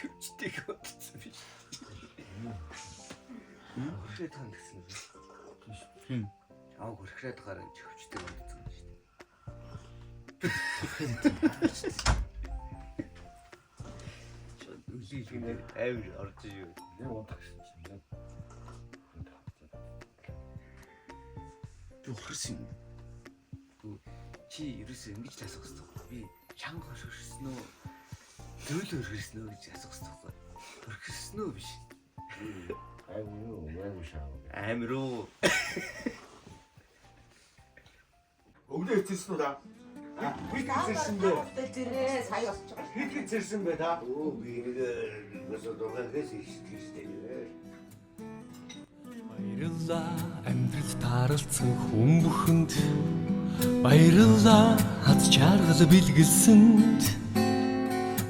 Хөвчтэйг бодсон биш. Хөрхрээд тань гэсэн юм. Хин. Чамаг хөрхрээд гараа гэж хөвчтэйг бодсон юм шүү дээ. Үлий хинээр авир орж юу. Яг унтах гэсэн чинь яг. Би хөрсөн юм. Гүү чи ерөөсөө ингэж л асуух хэрэгтэй. Би чанга хөрсөн үү? Зөөлө хөрсөн үү гэж асуух хэрэгтэй. Хөрсөн үү биш. Айгу юу, айгу шаа. Амир уу. Өглөө эцэрсэн үү та? Хэд эцэрсэн бэ? Зэрэг сая болж байгаа. Хэд эцэрсэн бэ та? Өө би нэг бас дугаагаас ичдэг штэ. Баярлалаа амьдрал тааралцсан хүн бүхэнд. Баярлалаа хад чаргал бэлгэлсэнд.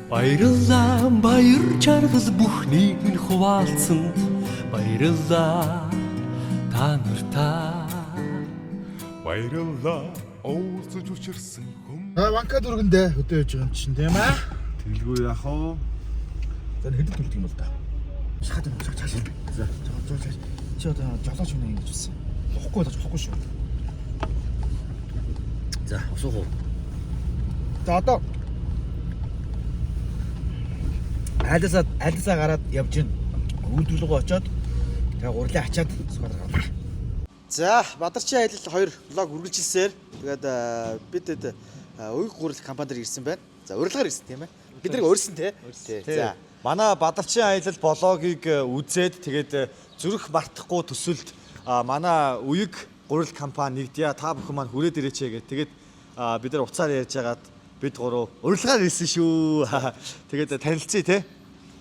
Баярлалаа баяр чаргал бүхнийг минь хуваалцсанд. Баярлалаа та нартаа. Баярлалаа уулзаж учирсан хүн. А ванка дүргэндээ хөдөө яж байгаа юм чинь тийм ээ. Тэгэлгүй яах вэ? За хэдэд үлдэх юм бол та. Шахаад юм цааш. За за цааш. Чи одоо жолооч үнэ ингэж байсан. Лохгүй болж болохгүй шүү. За усуух уу? За одоо айлсаа гараад явж гин. Үйлдвэрлэгөө очоод тэгээ гурлаа ачаад сухаар гарлаа. За Бадарчин аялал 2 влог үргэлжилсээр тэгээд бид хэд уйг гурил компани дээр ирсэн байна. За урилгаар ирсэн тийм ээ. Бид нарыг урьсан тий. За Манай Бадарчин аялал блогийг үзээд тэгээд зүрх мартахгүй төсөлд манай үег гурил компани нэгдъя, та бүхэн маань хүрээд ирээч гэх. Тэгээд бид нар уцаар ярьж хагаад бид гурав урилгаар ирсэн шүү. Тэгээд танилцъя те.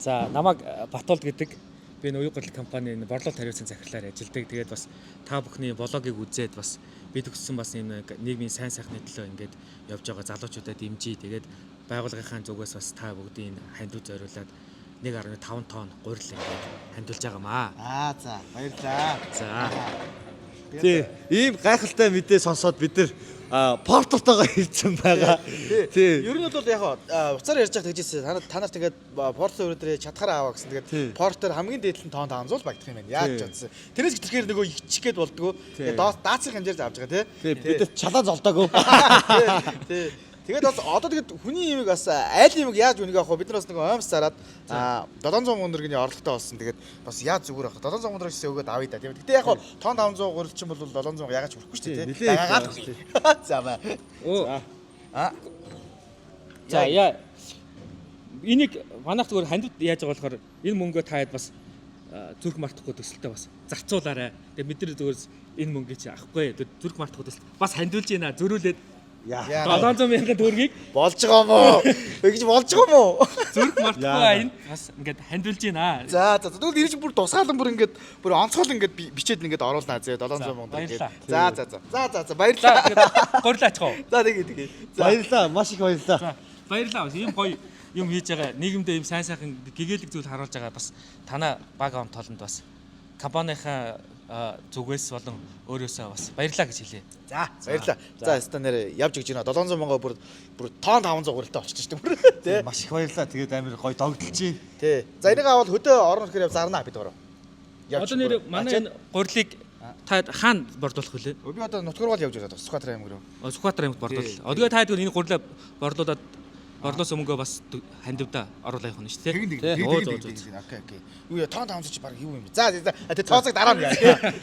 За намайг Батолд гэдэг. Би энэ уян гурил компанийн борлуулалт хариуцсан захирлаар ажилладаг. Тэгээд бас та бүхний блогийг үзээд бас бид хүссэн бас юм нэг нийгмийн сайн сайхны төлөө ингээд явж байгаа залуучуудад дэмжиж, тэгээд байгууллагынхаа зүгээс бас та бүгдийн хандив зориулаад 1.5 тонн гурил ингээд хандивлж байгаа маа. Аа за баярлаа. За. Тий. Ийм гайхалтай мэдээ сонсоод бид нар порталтойгоо ирсэн байгаа. Тий. Ер нь бол яг уцаар ярьж байхад тэгжсэн. Та нарт ингээд портлын өрөө дээр чадхаараа аваа гэсэн. Тэгээд портер хамгийн дээд нь тоон 500 л багтах юм байна. Яаж ч бодсон. Тэрнээс хэтэрхээр нөгөө ихчих гээд болдгоо. Тэгээд даацын хэмжээр авч байгаа тий. Тий. Бид нар чалаа золдоогүй. Тий. Тэгээд бас одоо тэгээд хүний имийг бас айл имийг яаж үнийг авах вэ? Бид нар бас нэг оймс зараад 700 мөнгө төгрөгийн орлоготой болсон. Тэгээд бас яаж зүгээр авах вэ? 700 мөнгө төгрөгс өгөөд авъя да. Тийм. Гэтэ яг хоо тоон 500 гурил чинь бол 700 ягаад ч хүрэхгүй шүү дээ тий. Дагаад өгье. За баа. Өө. А. За яа. Энийг манайх зүгээр хандив яаж байгаа болохоор энэ мөнгөө таад бас зүрх мартахгүй төсөлтөө бас зарцуулаарай. Тэгээ бид нар зүгээр энэ мөнгийг чи авахгүй. Зүрх мартахгүй төсөлт бас хандивлж байна. Зөрүүлээд Яа. 700 мянган төгрөгийг Болж байгаа юм уу? Ингэж болж байгаа юм уу? зүрх мартахгүй аянд бас ингээд хандивлж байна. За за. Тэгвэл энэ чинь бүр тусгаалan бүр ингээд бүр онцгой ингээд бичээд ингээд оруулнаа зэ 700 мөнгө төгрөг. Баярлалаа. За за за. За за за За баярлалаа. тэгээд гурилаа ачих уу? За тэгээ тэгээ. За. Баярлалаа. Маш их баярлалаа. За баярлалаа. Ийм гоё юм хийж байгаа. Нийгэмдээ ийм сайн сайхан гэгээлэг зүйл харуулж байгаа бас танаа баг ом толонд бас компанийнхаа зүгээс болон өөрөөсөө бас баярлалаа гэж хэлье. За баярлалаа. За яста нэр явж өгч байна. 700 мөнгө бүр бүр тоон 500 гурилтай болчихсон шүү дээ бүр. Тэ. Маш их баярлалаа. Тэгээд амар гоё догдолж чинь. Тэ. За энийг авал хөдөө орон нөхөр яв зарнаа бид гурав. Явж Одоо нэр манай энэ гурилыг та хаана бордуулах вүлээ? Би одоо нутгурвал явж байгаа Сүхбаатар аймаг руу. Сүхбаатар аймагт бордуул. Тэгээ та тэгвэл энэ гурилаа борлуулад борлуулсан мөнгөө бас хандивдаа оруулаа явах нь шүү дээ. Тэгин тэгин Оо, тэгин зөө, зөө, тэгин. Окей окей. Юу яа тоон 500 чи баг юу юм бэ? За за. Тэ тооцоог дараа нь яа.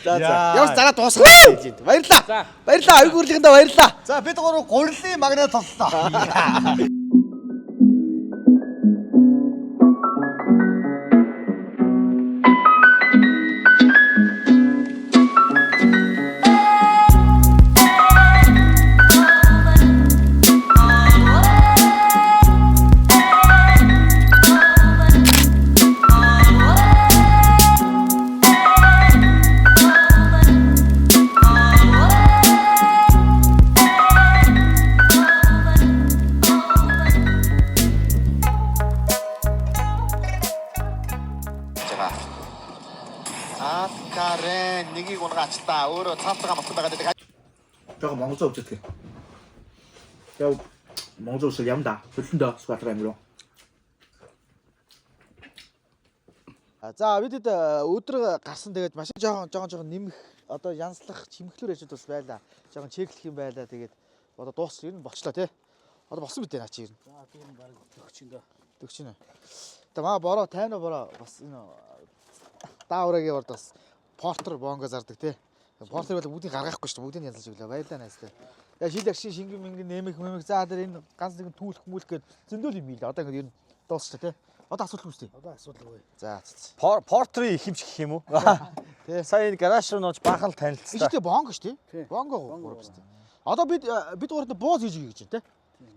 За за. Яа. Явж зараа дуусгах гэж байна. Баярлалаа. Баярлалаа. Аюу гурилынхаа баярлалаа. За бид гурав гурилын магнат боллоо. Аткарен нэгийг унгаачлаа. Өөрөө цаацгаа мотон байгаа гэдэг. Жоо Монгол өвчтөг. Яг Монгол улс юм да. Хөлөндөө Сүхбаатар аймаг руу. За бидэд өдөр гарсан, тэгээд машин жоохон нэмэх одоо янзлах чимхлүүр ажил бас байлаа. Жоохон чеклэх юм байлаа. Тэгээд одоо дуус ер нь болчлоо тий. Одоо болсон мэт наа чи ер нь. За би энэ баг төгч юм да. Төгч нэ. Тэгээ маа бороо 50 бороо бас энэ дааврагийн борд бас портер бонго зардаг тий. Портер бол бүгдийг гаргахгүй шүү дээ. Бүгдийг янзлж өглөө. Баярлалаа найз тий. Тэгээ шил агшин шингэн мингэн нэмэх мэмэх за тэр энэ ганц нэгэн түүхлэх мүлх гээд зөндөл юм ийлээ. Одоо ингээд ер нь дуусчлаа тий. Одоо асуудалгүй шүү дээ. Одоо асуудалгүй. За. Портрийн их хэмжих гэх юм уу? Тий. Сая энэ гараж руу нууж баахан л танилцлаа. Ичтэй бонго шүү дээ. Бонго гурав шүү дээ. Одоо бид гуравт бууз хийж өгье гэж байна тий.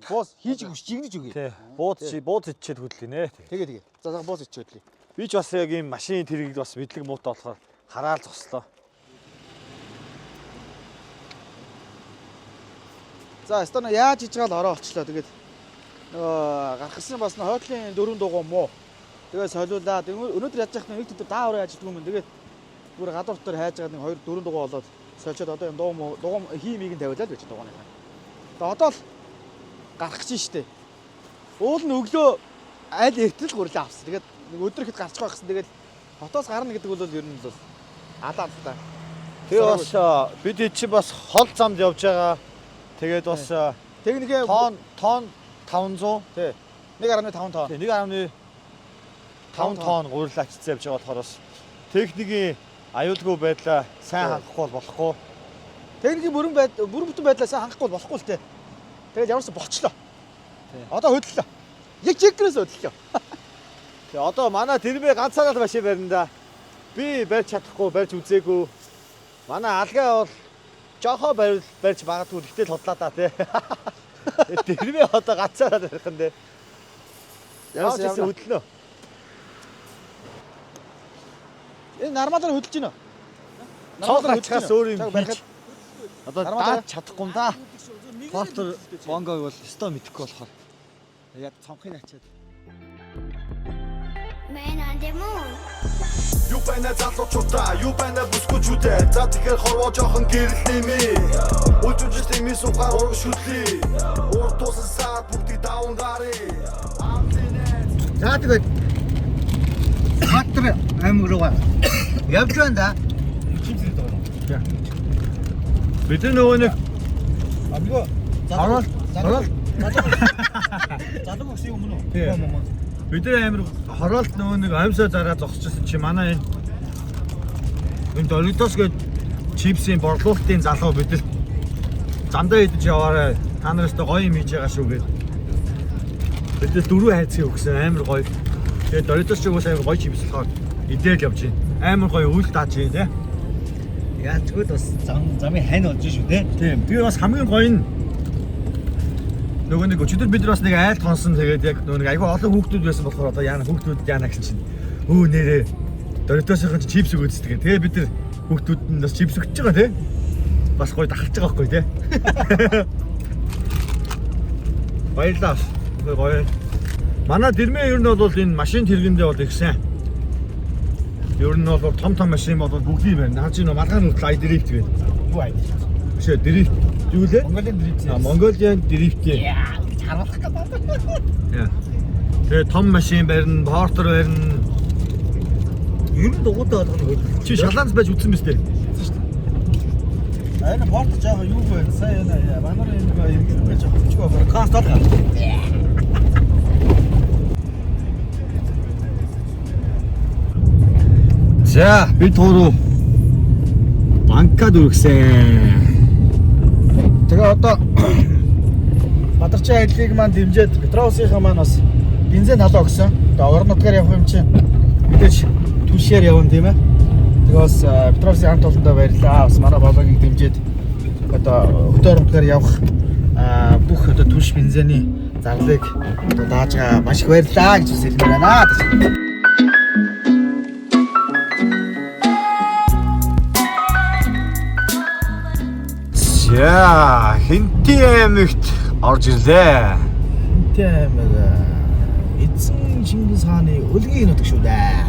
Бууз хийж өгөх, жигнэж өгье. Тий. Бууз чи бууз ичээд хөдлөнэ. Тэгээ. За бууз ичээд хөдлөе. Би ч бас яг ийм машин тэргийг бас мэдлэг муутай болохоор хараал зогслоо. За, стона яаж хийж байгаа л ороо олчлоо. Тэгээд нөгөө гарах гэсэн бас хойтлын дөрөв дугуй муу. Тэгээ солиулаа. Өнөөдөр яаж яах нэг төдөр дааврын ажилтгүй юм. Тэгээд бүр гадуур дотор хайж байгаа нэг 2 4 дугуй болоод сольчоод одоо юм дуу дугуй хиймийг нь тавиулаа л гэж дугууныхаа. Тэгээд одоо л гарах гэж штэ. Уул нь өглөө аль эртэл гурлаа авсан. Тэгээд нэг өдөр ихэд гарч байгаа гэсэн. Тэгээд хотоос гарна гэдэг бол ер нь бол алаа л та. Тэгээ бас бид чи бас хол замд явж байгаа. Тэгээд бас техникээ тонн 500 тий 1.5 тонн. Тий 1.5 тонн гурил ачцсан явж байгаа болохоор бас техникийн аюулгүй байдлаа сайн хангахгүй бол болохгүй. Техникийн бүрэн байд бүрэн бүтэн байдлаа сайн хангахгүй бол болохгүй л тий. Тэгээд ямарсан болчлоо. Одоо хөдлөлөө. Яг чекрээс хөдлөлөө. Тий одоо манай тэрмээ ганцаараа л машин барина да. Би барьж чадахгүй, барьж үзээгүй. Манай алгаа бол жохоо барьж магадгүй, гэхдээ л худлаа да тий. Тэрмээ одоо ганцаараа барих нь дээ. Ямар ч гэсэн хөдлөнө. Энэ нормалаар хөдөлж байна уу? Цоол ачхаас өөр юм барихад одоо дааж чадахгүй юм да. Портер бонгог бол өстой мэдэхгүй болохоор яг цонхыг ачаад. Man on the moon. Юу байна залуучуудаа, юу байна бүсгүүчүүдээ. За тэгэхээр хорвоо жоохон гэрэл нэмээ. Үлжүжил имийн сухаар ураг шүтлээ. Урд тусан саад бүгдийг даун гарыг. За тэгээд Баатар аймаг руугаа явж байна да. Бид нар нөгөө нэг Амгаа Орол залуу өгсөн юм уу? Бид нар амир хороолт нөгөө нэг оймсоо зараа зогсчихсон чи манай энэ Doritos гээд чипсийн борлуулалтын залуу бид нар замдаа идэж яваарай. Та нараас тэ гоё юм хийж байгаа шүү гээд. Бид нар дөрвөн хайцыг өгсөн амар гоё. Тэгээд Doritos ч угсаа амар гоё чипс болохоор идээл явж байна. Амар гоё үйл дааж байна тий. Яалчгүй бас замын хань болж шүү дээ. Тийм. Тэгээ бас хамгийн гоё нь нөгөө нэг өчигдөр бид нар бас нэг айл тонсон, тэгээд яг нөгөө нэг айгүй олон хүүхдүүд байсан болохоор одоо яана хүүхдүүд яана гэсэн чинь өө нэрээ Doritos-ийн чипс өгөөдсөн. Тэгээ бид нар хүүхдүүд нь бас чипс өгч байгаа тий. Бас гоё дахалж байгаа байхгүй тий. Баярлалаа. Гоё. Манай дэрмээ ер нь бол энэ машин тэргэндээ бол их сайн. Ер нь бол том том машин бол бүгдийг байна. Наа чи нөө малгай нүртэл ай дрифт гэдэг. Юу ай? Биш ээ, дрифт юу лээ? Mongolian drift. А Mongolian drift. Яа, гэж харуулах гэдэг. Тэгээ том машин барина, портер барина. Ер нь дугуйтай болгоно хөдөлгөөн. Чи шалаанц байж үтсэн биз дээ? А энэ портер жоохон юу вэ? Сая энэ манар энэ иргэн жоохон хүчгүй байна. Газ тал гарч. За, бид гурав банкад үргэсэн. Тэгээ одоо Бадарчин аяллыг маань дэмжиж Петровсынхаа маань бас бензин халаа өгсөн. Одоо орон нутгаар явах юм чинь мэдээж түлшээр явна тийм ээ. Тэгээ бас Петровсын хамт олондоо баярлалаа. Бас манай бологийг дэмжиж одоо хөдөө орон нутгаар явах бүх одоо түлш бензиний зарлыг одоо дааж байгаа маш их баярлалаа гэж бас хэлмээр байна. За, Хэнтийн аймагт орж ирлээ. Хэнтийн аймаг эзэн Чингис хааны өлгийн нутаг шүү дээ.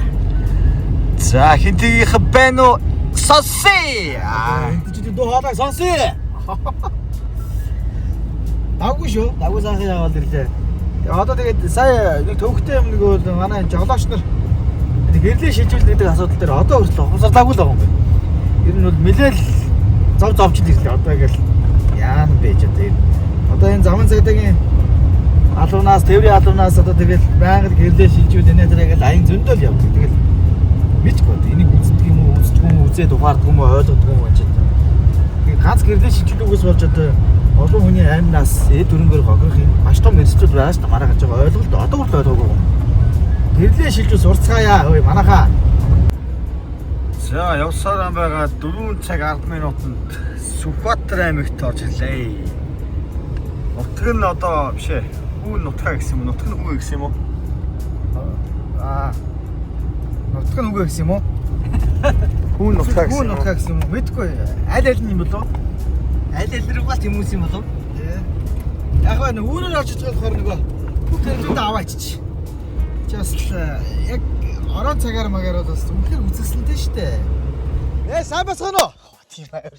За, Хэнтигийнх байна уу? Сонсъё. Хэнтичүүдийн дуу хоолойг сонсъё. Давгүй шүү. Давгүй сайхан яваад ирлээ. Тэгээ одоо тэгээд сая нэг төвхтэй юм нэг бол манай энэ жолооч нар Энэ гэрлээ шилжүүлнэ гэдэг асуудал дээр одоо хүртэл ухамсарлаагүй л байгаа юм байна. Ер нь бол нэлээл зов зовж л ирлээ. Одоо ингээл яана бэ ч одоо энэ одоо энэ замын цагдаагийн алуунаас, тээврийн алуунаас одоо тэгэл байнга л гэрлээ шилжүүлнэ тэр ингээл аян зөндөл явдаг. Тэгэл мэдгүй одоо энийг үздэг юм уу, үздэг юм уу, үзээд ухаардаг юм уу, ойлгодог юм уу гэж. Тэгээ ганц гэрлээ шилжүүлүүгээс болж одоо олон хүний амнаас эд хөрөнгөөр гогрох юм маш том эрсдэл байгаа шүү дээ. Мараа гэж байгаа ойлголт одоо хүртэл ойлгоогүй юм. Гэрлээ шилжүүл сурцгаая. Ой манайхаа. За явсаар байгаа 4 цаг 10 минутанд Сүхбаатар аймагт орж ирлээ. Нутаг нь одоо биш ээ. Хүү нутгаа гэсэн юм уу? Нутаг нь хүү гэсэн юм уу? Аа. Нутг нь үгүй гэсэн юм уу? Хүү нутгаа Хүү гэсэн юм уу? нутгаа гэсэн юм уу? Мэдгүй. Аль аль нь юм болов? Аль аль руугаа тэмүүлсэн юм болов? Яг ба нэг өөрөөр орж иж болохоор нөгөө бүх хэрэглүүд аваач чи. Чи бас л яг орон цагаар магаар бол бас үнэхээр үзэсгэлэнтэй штэ. Ээ сайн бацгаана уу? Тийм аяар.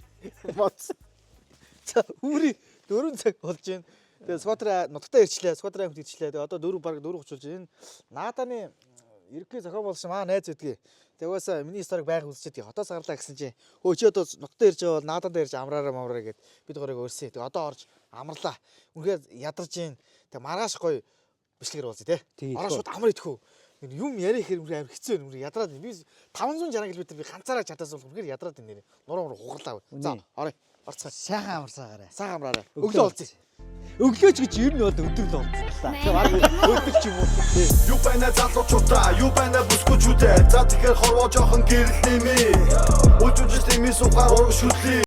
Моц. За үүрий 4 цаг болж байна. Тэгээ Сүхбаатар нутагтаа ирчлээ. Сүхбаатар аймагт ирчлээ. Тэгээ одоо 4 баг 4:30 болж байна. Нааданы ерөнхий зохион болсон маа найз байдгийг. Тэгээ угаасаа миний story г байнга үзчихэд хотоос гарлаа гэсэн чинь өө чи одоо нутагтаа ирж байгаа бол наадандаа ирж амраараа мамраа гэд бид гурыг өрсөн. Тэгээ одоо орж амарлаа. Үнэхээр ядарч гин. Тэгээ маргааш гоё бичлэгээр уулзъя те. Тийм, Ороо шууд амар идэхүү. Юм яриа ихээр үнэхээр амар хэцүү байна. Үнэхээр ядраад байна. Би 560 км би ганцаараа чадаас бол үнэхээр ядраад байна нэрээ. Нуруу муруу хугарлаа. За орё. Орцгоо. Сайхан амарсаагаарай. Сайхан амраарай. Өглөө уулзъя. Өглөөч гэж ер нь бол өдөр л уулзлаа. Тэгээ баг өдөр ч юм уу. Юу байна залуучуудаа, юу байна бүсгүүчүүдээ. За тэгэхээр хорвоо жоохон гэрэл нэмээ. Үл жүжигт имийн сухаар ураг шүлээ.